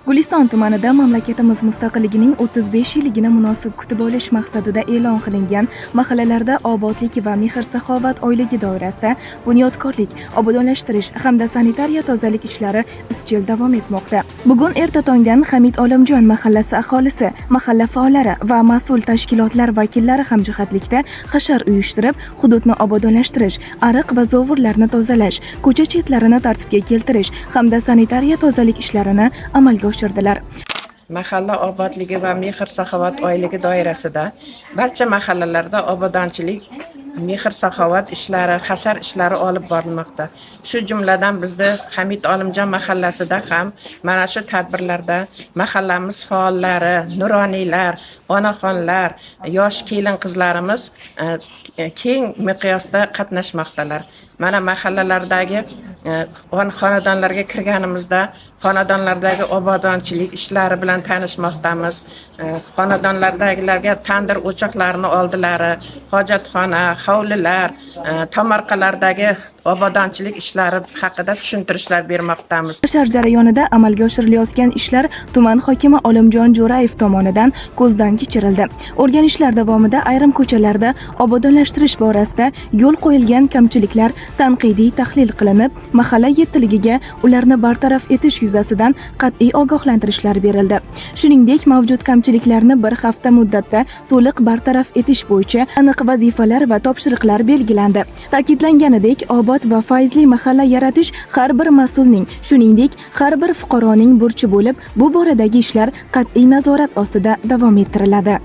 Guliston tumanida mamlakatimiz mustaqilligining 35 yilligini munosib kutib olish maqsadida e'lon qilingan mahallalarda obodlik va mehr-saxovat oyligi doirasida bunyodkorlik, obodonlashtirish hamda sanitariya tozalik ishlari izchil davom etmoqda. Bugun erta tongdan Hamid Olimjon mahallasi aholisi, mahalla faollari va mas'ul tashkilotlar vakillari hamjihatlikda hashar uyushtirib, hududni obodonlashtirish, ariq va zovurlarni tozalash, ko'cha chetlarini tartibga keltirish hamda sanitariya tozalik ishlarini amalga oshirdilar. Mahalla obodligi va mehr saxovat oyligi doirasida barcha mahallalarda obodonchilik, mehr saxovat ishlari, hashar ishlari olib borilmoqda. Shu jumladan, bizda Hamid Olimjon mahallasida ham mana shu tadbirlarda mahallamiz faollari, nuroniylar, onaxonlar, yosh kelin qizlarimiz keng miqyosda qatnashmoqdalar. Mana mahallalardagi xonadonlarga kirganimizda xonadonlardagi obodonchilik ishlari bilan tanishmoqdamiz. Xonadonlardagilarga tandir o'choqlarini oldilari, hojatxona, hovlilar, tomorqalardagi obodonchilik ishlari haqida tushuntirishlar bermoqdamiz. Hashar jarayonida amalga oshirilayotgan ishlar tuman hokimi Olimjon Jo'rayev tomonidan ko'zdan kechirildi. O'rganishlar davomida ayrim ko'chalarda obodonlashtirish borasida yo'l qo'yilgan kamchiliklar tanqidiy tahlil qilinib, mahalla yettiligiga ularni bartaraf etish yuzasidan qat'iy ogohlantirishlar berildi. Shuningdek, mavjud kamchiliklarni bir hafta muddatda to'liq bartaraf etish bo'yicha aniq vazifalar va topshiriqlar belgilandi. Ta'kidlanganidek, obod va fayzli mahalla yaratish har bir mas'ulning, shuningdek, har bir fuqaroning burchi bo'lib, bu boradagi ishlar qat'iy nazorat ostida davom ettiriladi.